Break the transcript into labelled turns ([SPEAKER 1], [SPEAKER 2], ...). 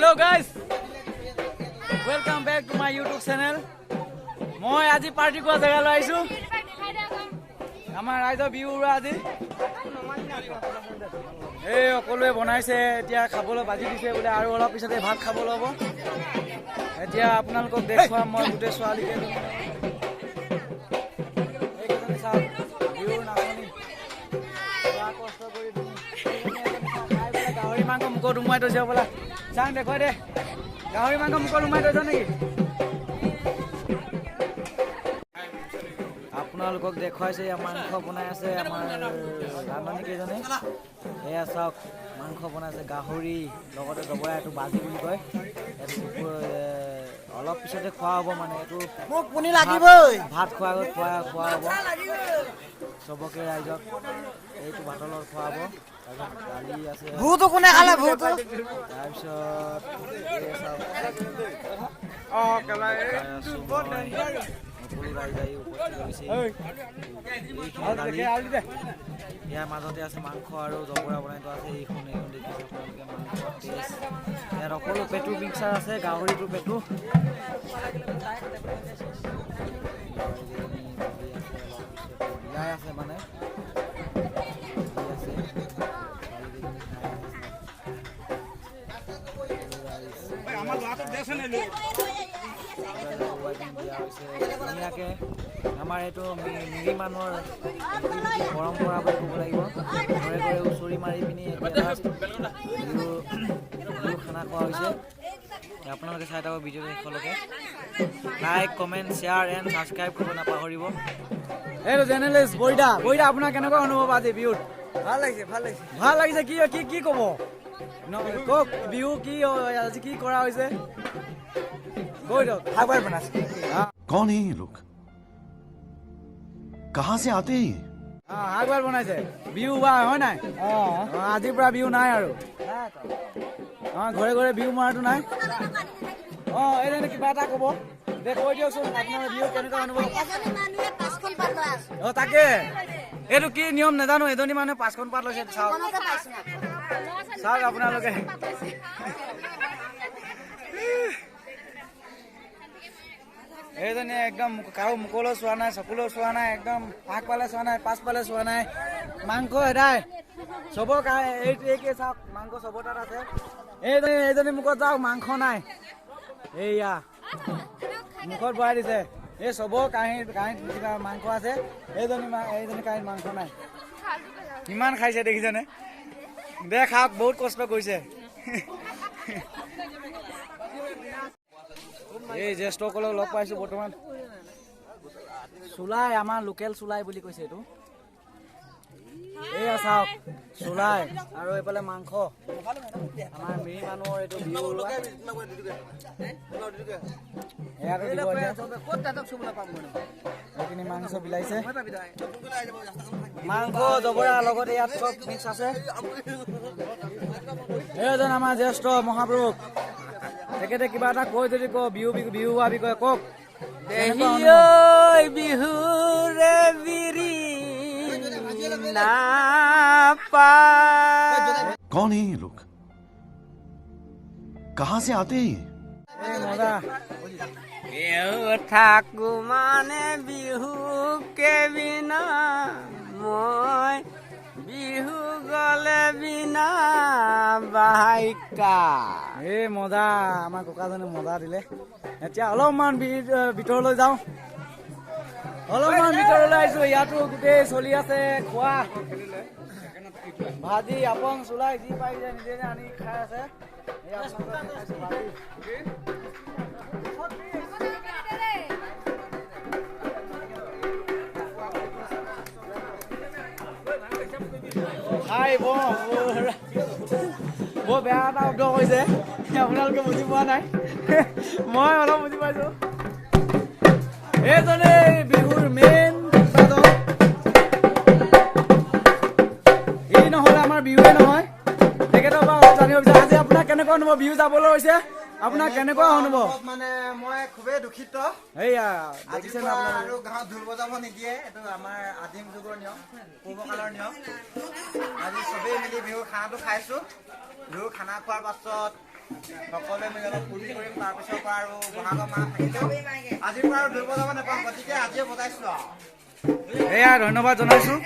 [SPEAKER 1] Hello guys, welcome back to my YouTube channel. মই আজি party কৰা জেগালৈ আহিছোঁ। আমাৰ ৰাইজৰ বিহু উৰুৱা আজি। এই সকলোৱে বনাইছে, এতিয়া খাবলৈ বাজি দিছে বোলে, আৰু অলপ পিছতে ভাত খাবলৈ হ'ব। এতিয়া আপোনালোকক দেখুৱাম মই গোটেই ছোৱালীকেইজনী। এইকেইজনী চাওক, বিহুৰ নাচনী, কষ্ট কৰি পিনি খাই পেলাই গাহৰি মাংস মুখত সোমোৱাই থৈছে বোলা। চাং দেখুৱাই দে, গাহৰি মাংস মুখত সোমাই থৈছ নেকি? আপোনালোকক দেখুৱাইছে, এয়া মাংস বনাই আছে আমাৰ ৰান্ধনী কেইজনে। এয়া চাওক, মাংস বনাইছে গাহৰি লগতে জবৰা, এইটো বাজি বুলি কয়। এইটো অলপ পিছতে খোৱা হ'ব, মানে এইটো
[SPEAKER 2] মোক পুনি লাগিবই,
[SPEAKER 1] ভাত খোৱাৰ আগত খোৱা হ'ব চবকে, ৰাইজক এইটো ভাতৰ লগত খোৱা হ'ব। তাৰপিছত দালি আছে,
[SPEAKER 2] ভূতো কোনে খালে ভূতো?
[SPEAKER 1] তাৰপিছত সকলো ৰাইজ আহি উপস্থিত হৈছে। ইয়াৰ মাজতে আছে মাংস আৰু জবৰা বনাই থোৱা আছে। এইখন দেখিছে আপোনালোকে, মাংস টেষ্ট। ইয়াত সকলো পেটু মিক্সাৰ আছে, গাহৰিটো পেটু। বিলাই আছে, মানে আছে। ধুনীয়াকৈ আমাৰ এইটো মিৰি মানুহৰ পৰম্পৰা বুলি ক'ব লাগিব। ঘৰে ঘৰে হুঁচৰি মাৰি পিনি এতিয়া বিহু খানা খোৱা হৈছে। আপোনালোকে চাই থাকক ভিডিঅ'টো শেষলৈকে। Like, comment, share and subscribe কৰিব নাপাহৰিব। এইটো জেনেৰেলিষ্ট বৈদা, বৈদা আপোনাৰ কেনেকুৱা অনুভৱ আজি বিহুত?
[SPEAKER 2] ভাল লাগিছে, ভাল লাগিছে,
[SPEAKER 1] ভাল লাগিছে। কি কি কি ক'ব কওক, বিহু কি আজি কি কৰা হৈছে কৈ দিয়ক।
[SPEAKER 2] শাকবাৰ বনাইছে।
[SPEAKER 3] कौन है ये लोग, कहां से आते हैं?
[SPEAKER 1] শাকবাৰ বনাইছে বিহু বা হয় নাই? আজিৰ পৰা বিহু নাই আৰু। ঘৰে ঘৰে বিহু মৰাটো নাই। এই কিবা এটা ক'ব দে, কৈ দিয়কচোন আপোনাৰ বিহু কেনেকুৱা অনুভৱ? তাকে এইটো কি নিয়ম নাজানো, এজনী মানুহে 5খন পাত লৈছে। চাওক চাওক আপোনালোকে। এইজনীয়ে একদম কাৰো মুখলৈও চোৱা নাই, চকুলৈও চোৱা নাই, একদম আগফালে চোৱা নাই, পাছফালে চোৱা নাই। মাংস এদাই চবৰ, এই চাওক মাংস চবৰ তাত আছে। এইজনী মুখত যাওক, মাংস নাই, এইয়া মুখত ভৰাই দিছে। এই চবৰ কাঁহীত কিবা মাংস আছে, এইজনী কাঁহীত মাংস নাই। কিমান খাইছে দেখিছেনে? দে খাওক, বহুত কষ্ট কৰিছে। এই জ্যেষ্ঠসকলক লগ পাইছোঁ বৰ্তমান। চুলাই, আমাৰ লোকেল চুলাই বুলি কৈছে এইটো। এইয়া চাওক চুলাই আৰু এইফালে মাংস। আমাৰ মিৰি মানুহৰ এইটো বিহু। এইখিনি মাংস বিলাইছে, মাংস জবৰা লগতে ইয়াত চব মিক্স আছে। এইজন আমাৰ জ্যেষ্ঠ মহাপুৰুষ, তেখেতে কিবা এটা কৈ যদি কওঁ বিহু বিহু হোৱা বিষয়ে কওক।
[SPEAKER 2] বিহুৰে বিৰি
[SPEAKER 3] कौन है ये लोग, कहां से आते हैं?
[SPEAKER 2] বিহু থাকো মানে বিহু কে বিনা মই, বিহু গলে বিনা বাহিকা।
[SPEAKER 1] এই মজা, আমাৰ ককাজনে মজা দিলে। এতিয়া অলপমান ভিতৰলৈ যাওঁ, অলপমান ভিতৰলৈ আহিছোঁ। ইয়াতো গোটেই চলি আছে খোৱা, ভাজি আপং চুলাই যি পাৰিছে নিজে আনি খাই আছে। খাই বৰ বেয়া এটা শব্দ কৈছে, আপোনালোকে বুজি পোৱা নাই, মই অলপ বুজি পাইছো। এইজনে বিহুৰ মেইন বাদক, ই নহ'লে আমাৰ বিহুৱে নহয়। তেখেতৰ পৰা অলপ জানিব বিচাৰো, আজি আপোনাৰ কেনেকুৱা অনুভৱ বিহু যাবলৈ হৈছে? আপোনাৰ কেনেকুৱা অনুভৱ?
[SPEAKER 2] মানে মই খুবেই দুখিত।
[SPEAKER 1] এইয়া দেখিছে না,
[SPEAKER 2] আৰু গাঁৱত ঢোল বজাব নিদিয়ে, এইটো আমাৰ আদিম যুগৰ নিয়ম, পূৰ্বকালৰ নিয়ম। আজি চবেই মিলি বিহু খানাটো খাইছো। বিহু খানা খোৱাৰ পাছত সকলোৱে মিলি অলপ ফূৰ্তি কৰিম। তাৰপিছৰ পৰা আৰু বহাগৰ মাহ থাকিলেও আজিৰ পৰা আৰু ঢোল বজাব নাপাম, গতিকে আজিয়ে বজাইছোঁ আৰু।
[SPEAKER 1] এয়া ধন্যবাদ জনাইছোঁ।